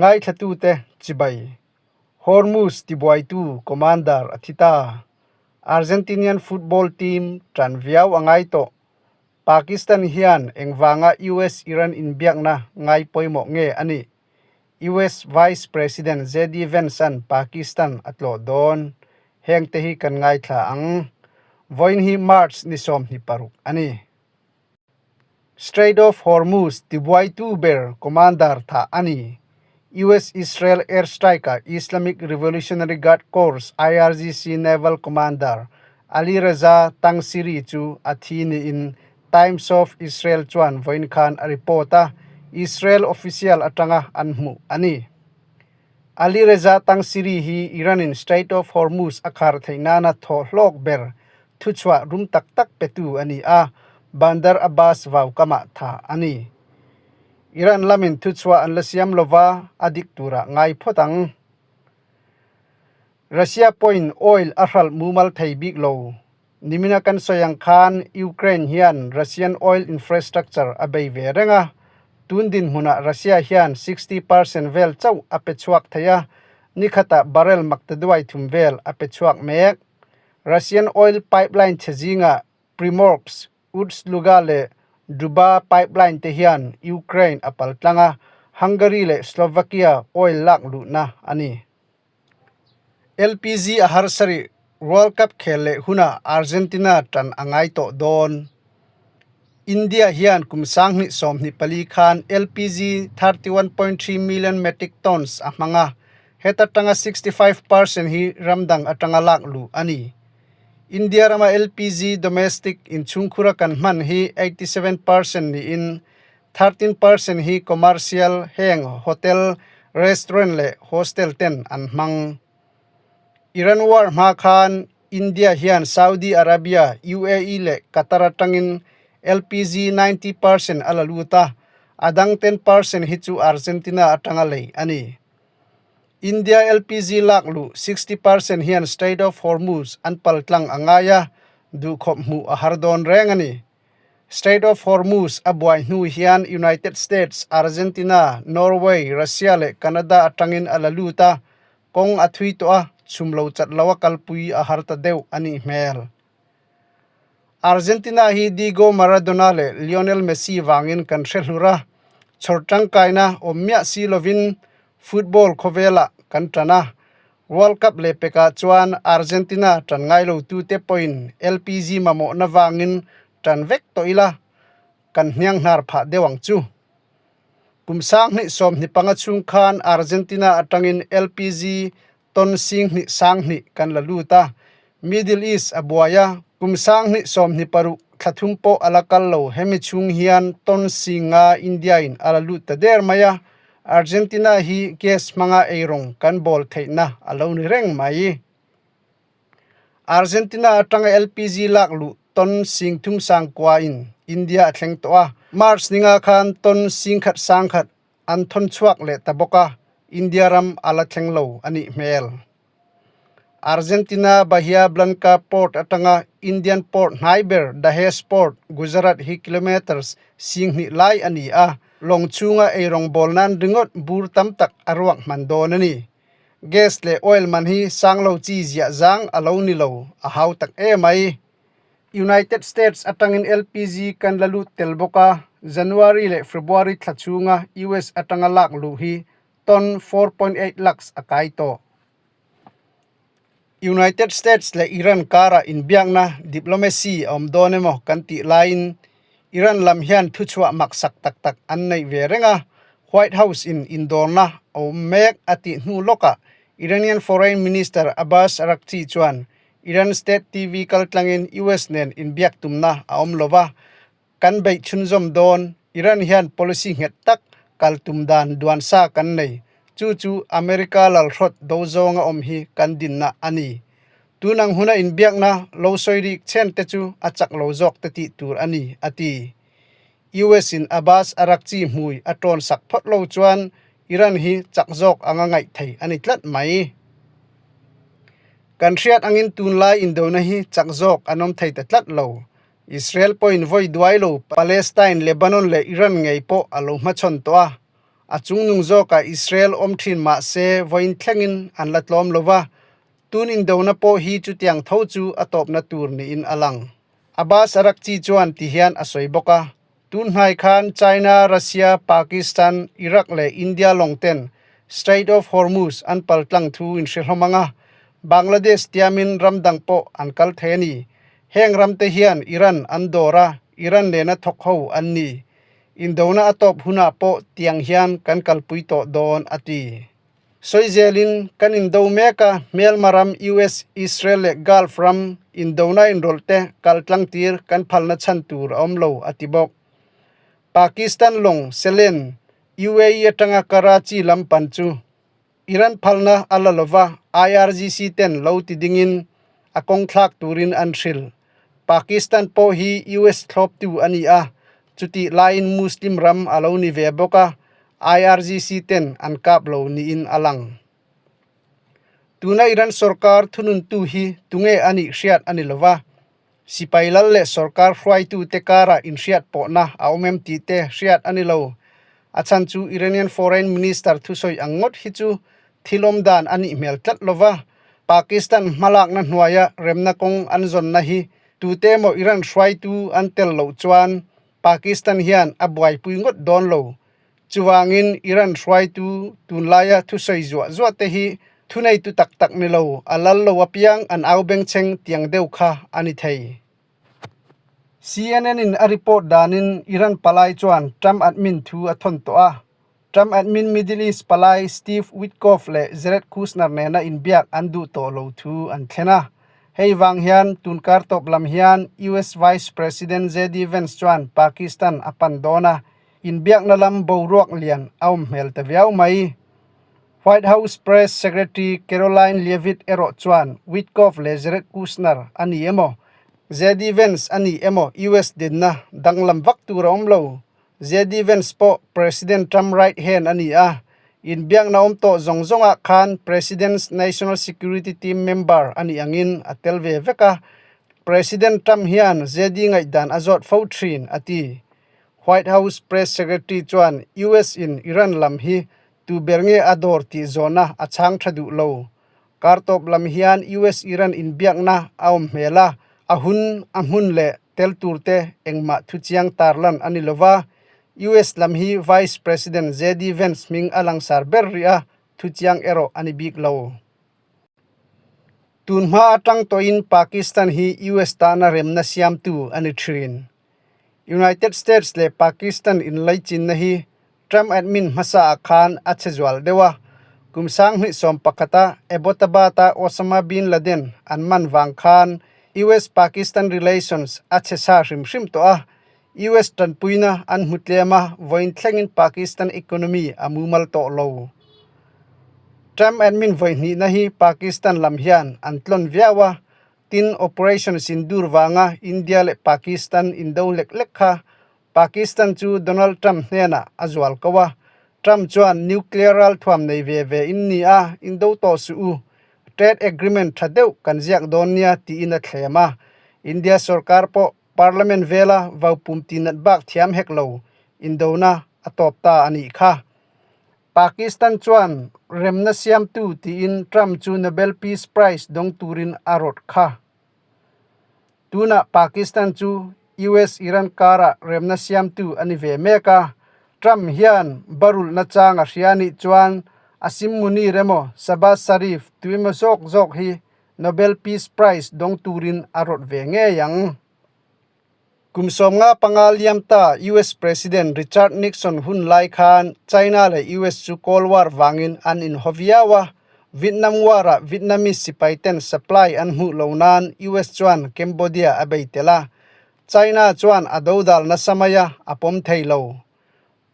Ngaithlatute chibai. Hormuz tibuaitu commander a thi ta. Argentinian football team tan viau a ngai tawh. Pakistan hian engvanga US-Iran inbiakna ngai pawimawh nge a nih? US Vice President JD Vance-a'n Pakistan a tlawh dawn. Hengte hi kan ngaithla ang. Vawiin hi March ni 26 a ni. Strait of Hormuz tibuaitu ber commander thah a ni. US-Israel airstrike-ah Islamic Revolutionary Guard Corps, IRGC, naval commander Ali Reza Tangsiri chu a thi niin Times of Israel chuan vawiin khan a report a, Israel official atanga an hmuh a ni. Ali Reza Tangsiri hi Iran-in Strait of Hormuz a khar theih nana thaw hlawk ber Thuchhuah rum tak tak petu a ni a, Bandar Abbas vaukamah tha a ni. Iran lamin thuchhuah an la siam lova, a dik turah ngai phawt ang. Russia pawhin oil a hralh mumal thei bik lo. Nimina kan sawi ang khan Ukraine hian Russian oil infrastructure a bei ve reng a, tun dinhmunah Russia hian 60% vel chauh a pe chhuak thei a, nikhatah barrel maktaduai thum vel a pe chhuak mek. Russian oil pipeline chhe zingah Primorsk, Ust-Luga leh Druba pipeline te hian Ukraine a pal tlang a, Hungary leh Slovakia oil lak luhna a ni. LPG a harsa rih, World Cup khel leh hunah Argentina tan a ngai tawh dawn. India hian kum 2024 khan LPG 31.3 million metric tons a hmang a, Heta tanga 65% hi ram dang atanga lak luh a ni. India rama LPG domestic inchhungkhura kan hman hi 87% niin 13% hi commercial heng hotel, restaurant leh hostel ten an hmang. Iran war hma khan India hian Saudi Arabia, UAE leh Qatar atangin LPG 90% a la lut a, a dang 10% hi chu Argentina atanga lei a ni. India LPG lak luh 60% hian Strait of Hormuz an pal tlang a ngai a, duhkhawp hmuh a har dawn reng a ni. Strait of Hormuz a buai hnu hian United States, Argentina, Norway, Russia leh Canada atangin a la lut a, kawng a thui tawh a, chhum lo chat lo a kalpui a har ta deuh a nih hmel. Argentina hi Diego Maradona leh Lionel Messi vangin kan hre hlur a, chhawr tangkaina awm miah si lovin football khawvelah kan tan a. World Cup leh pekah chuan Argentina tan ngai lo tute pawhin LPG mamawhna vangin tan vek tawh ila kan hniang hnar phah deuh ang chu. Kum 2025 chhung khan Argentina atangin LPG Tawn 2020 kan la lut a, Middle East a buai a, kum 2026 thla thum pawh a la kal lo, hemi chhung hian tawn 50 India in a la lut ta der mai a, Argentina hi gas hmanga eirawng kan bawl theihna a lo ni reng mai. Argentina atanga LPG lak luh tawn 39,000 in India a thleng tawh a, March ninga khan tawn 1,100 An thawn chhuak leh ta bawk a, India ram a la thleng lo a nih hmel. Argentina Bahia Blanca port atanga Indian port hnai ber Dahej Port, Gujarat hi kilometres 20 lai a ni a, lawng chhunga eirawng bawl nan ringawt bur tam tak a ruak hman dawn a ni. Gas leh oil man hi sang lo chi ziah zang a lo ni lo, a hau tak emai. United States atangin LPG kan la lut tel bawk a, January leh February thla chhunga US atanga lak luh hi ton 4.8 lakhs a kai tawh. United States leh Iran karah inbiakna, diplomacy, a awm dawn emaw kan tih laiin Iran lam hian thuchhuah maksak tak tak an neih ve reng a, White House in indawrna a awm mek a tih hnu lawkah Iranian Foreign Minister Abbas Araghchi chuan Iran State TV kaltlangin US nen inbiak tumna a awm lo va, kan beih chhunzawm dawn. Iran hian policy nghet tak kal tum dan duan sa kan nei. Chu chu America lalhrawt do zawnga awm hi kan dinna a ni. Tunang huna inbiakna lo sawi rik chen te chu a chak lo zawk te tih tur a ni, a ti. US in Abbas Araghchi hmui a tawn sak phawt lo chuan Iran hi chak zawk anga ngaih thei a ni tlat mai. Kan hriat angin tunlai indona hi chak zawk an awm thei ta tlat lo. Israel pawhin vawi duai lo Palestine, Lebanon leh Iran ngei pawh a lo hmachhawn tawh a. A chungnung zawkah Israel awm thin mah se vawiin thlengin an la tlawm lo va, tun indona pawh hi chutiang tho chu a tawpna tur niin a lang. Abbas Araghchi chuan ti hian a sawi bawk a, Tun hnai khan China, Russia, Pakistan, Iraq leh India lawng ten Strait of Hormuz an pal tlang thu in hre hlawm ang a, Bangladesh tiamin ram dang pawh an kal thei a ni. Heng ram te hian Iran an dawr a, Iran nena thawk ho an ni. Indona a tawp hunah pawh tiang hian kan kalpui tawh dawn, a ti. Sawi zelin, kan indo mek a, hmelma ram US, Israel leh Gulf ram indona inrawlh te kal tlang tir kan phalna chhan tur a awm lo, a ti bawk. Pakistan lawng Selen, UAE atanga Karachi lam pan chu Iran phalna a la lova, IRGC ten lo ti dingin a kawng thlak turin an hrilh. Pakistan pawh hi US thlawptu a ni a, chutih laiin Muslim ram a lo ni ve bawk a, IRGC ten an kap lo niin a lang. Tuna Iran sorkar thununtu hi tunge a nih hriat a ni lova, sipai lal leh sorkar hruaitute karah inhriat pawhna a awm em tih te hriat a ni lo. A chhan chu Iranian Foreign Minister thusawi ang ngawt hi chu thil awm dan a nih hmel tlat lova, Pakistan hmalakna hnuaia remna kawng an zawnna hi tute emaw Iran hruaitu an tel loh chuan Pakistan hian a buaipui ngawt dawn lo. Chuvangin Iran hruaitu tunlaia thusawi zuah zuah te hi thuneitu tak tak ni lo, a lal lo apiang an au bengchheng tiang deuh kha a ni thei. CNN in a report danin Iran palai chuan Trump admin thu a thawn tawh a. Trump admin Middle East palai Steve Witkoff leh Jared Kushner nena inbiak an duh tawh lo thu an thlen a. Hei vang hian tunkar tawp lam hian US Vice President JD Vance chuan Pakistan a pan dawn a, inbiakna lam boruak lian a awm hmel ta viau mai. White House Press Secretary Karoline Leavitt erawh chuan Witkoff leh Jared Kushner a ni emaw, JD Vance a ni emaw US dinna danglam vak tur a awm lo. JD Vance pawh President Trump right hand a ni a, inbiakna awm tawh zawng zawngah khan President's National Security Team member a nih angin a tel ve vek a, President Trump hian JD ngaihdan a zawt fo thin, a ti. White House Press Secretary chuan US in Iran lam hi tu ber nge a dawr tih zawhna a chhang tha duh lo. Kar tawp lam hian US-Iran inbiakna a awm hmel a, a hun, a hmun leh tel turte engmah thuchiang tarlan a ni lo va. US lam hi Vice President JD Vance hming a langsar ber rih a, thuchiang erawh a ni bik lo. Tun hma atang tawhin Pakistan hi US tana remna siamtu a ni thin. United States leh Pakistan inlaichinna hi Trump admin hmasa ah khan a che zual deuh a, kum 2011 a Abbottabad a Osama bin Laden an man vang khan US-Pakistan relations a che sa hrim hrim tawh a, US tanpuina an hmu tlem a, vawiin thlengin Pakistan economy a mumal tawh lo. Trump admin vawi hnihna hi Pakistan lam hian an tlawn viau a, Tin, Operation Sindoor vanga India leh Pakistan indo lek lek kha Pakistan chu Donald Trump hnenah a zual ko a. Trump chuan nuclear ralthuam nei ve ve in ni a, indo tawh suh u. Trade agreement tha deuh kan ziak dawn nia tiin a thlem a. India sorkar pawh Parliament vela vau pum tinat bak thiam hek lo indona a tawp ta a nih kha. Pakistan chuan remna siamtu tiin Trump chu Nobel Peace Prize dawng turin a rawt kha. Tunah Pakistan chu US-Iran karah remna siamtu a ni ve mek a, Trump hian barulhna chang a hria anih chuan Asim Munir emaw Shahbaz Sharif tu emaw zawk zawk hi Nobel Peace Prize dawng turin a rawt ve ngei ang. Kum 55 liam ta US President Richard Nixon hun lai khan China leh US chu Cold War vangin an inhaw viau a. Vietnam War-ah Vietnamese sipai ten supply an hmuh lo nan US chuan Cambodia a bei tel a. China chuan a dodal nasa mai a, a pawm thei lo.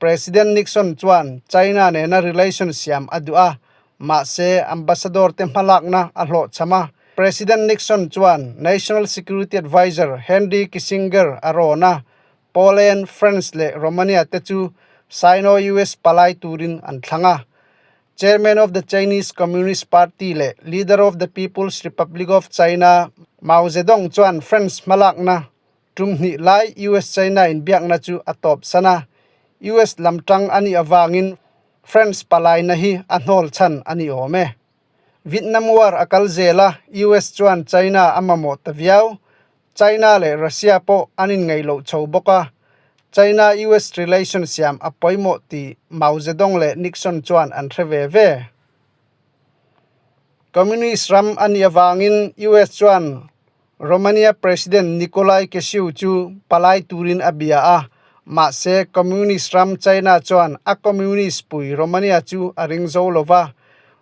President Nixon chuan China nena relation siam a duh a, mahse ambassador te hmalakna a hlawhchham a. President Nixon chuan National Security Adviser Henry Kissinger a rawn a, Poland, France leh Romania te chu Sino-US palai turin an thlang a. Chairman of the Chinese Communist Party leh Leader of the People's Republic of China Mao Zedong chuan France hmalakna Tum hnih lai US-China inbiakna chu a tawp san a, US lam tang a nih avangin France palaina hi a hnawl chhan a ni awm e. Vietnam War a kal zel a, US chuan China a mamawh ta viau. China leh Russia pawh an inngaih loh chho bawk a, China-US relation siam a pawimawh tih Mao Zedong leh Nixon chuan an hre ve ve. Communist ram a nih avangin US chuan Romania President Nicolae Ceaușescu chu palai turin a bia a, mahse Communist ram China chuan a Communist pui Romania chu a ring zo lo va.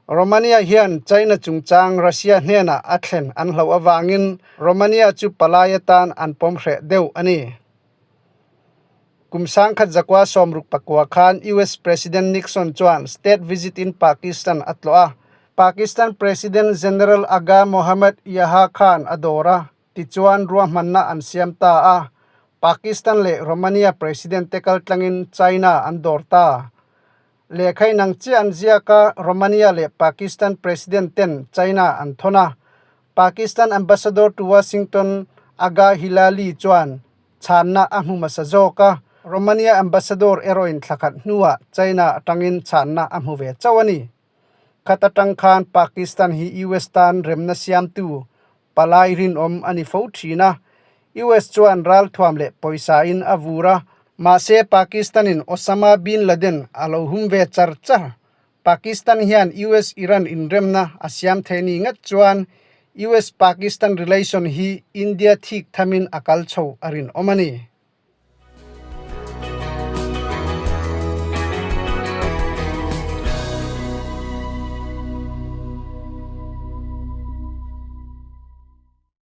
Romania hian China chungchang Russia hnenah a thlen an hlauh avangin Romania chu palai atan an pawm hreh deuh a ni. Kum sangkhat zakua sawmruk pakua khan US President Nixon chuan state visit in Pakistan a tlawh a. Pakistan President General Agha Mohammad Yahya Khan a dawr a, tichuan ruahmanna an siam ta a. Pakistan leh Romania President te kaltlangin China an dawr ta. Lehkha inang chiah an ziak a, Romania leh Pakistan President ten China an thawn a. Pakistan Ambassador to Washington Agha Hilali chuan chhanna a hmu hmasa zawk a, Romania Ambassador erawhin thla khat hnuah China atangin chhanna a hmu ve chauh a ni. Khat atang khan Pakistan hi US tan remna siamtu palai rinawm a ni fo thin a, US chuan ralthuam leh pawisa in a vur a, mahse Pakistan-in Osama bin Laden a lo hum ve char char. Pakistan hian US-Iran inremna a siam thei ni ngat chuan US-Pakistan relation hi India thik thamin a kal chho a rinawm a ni.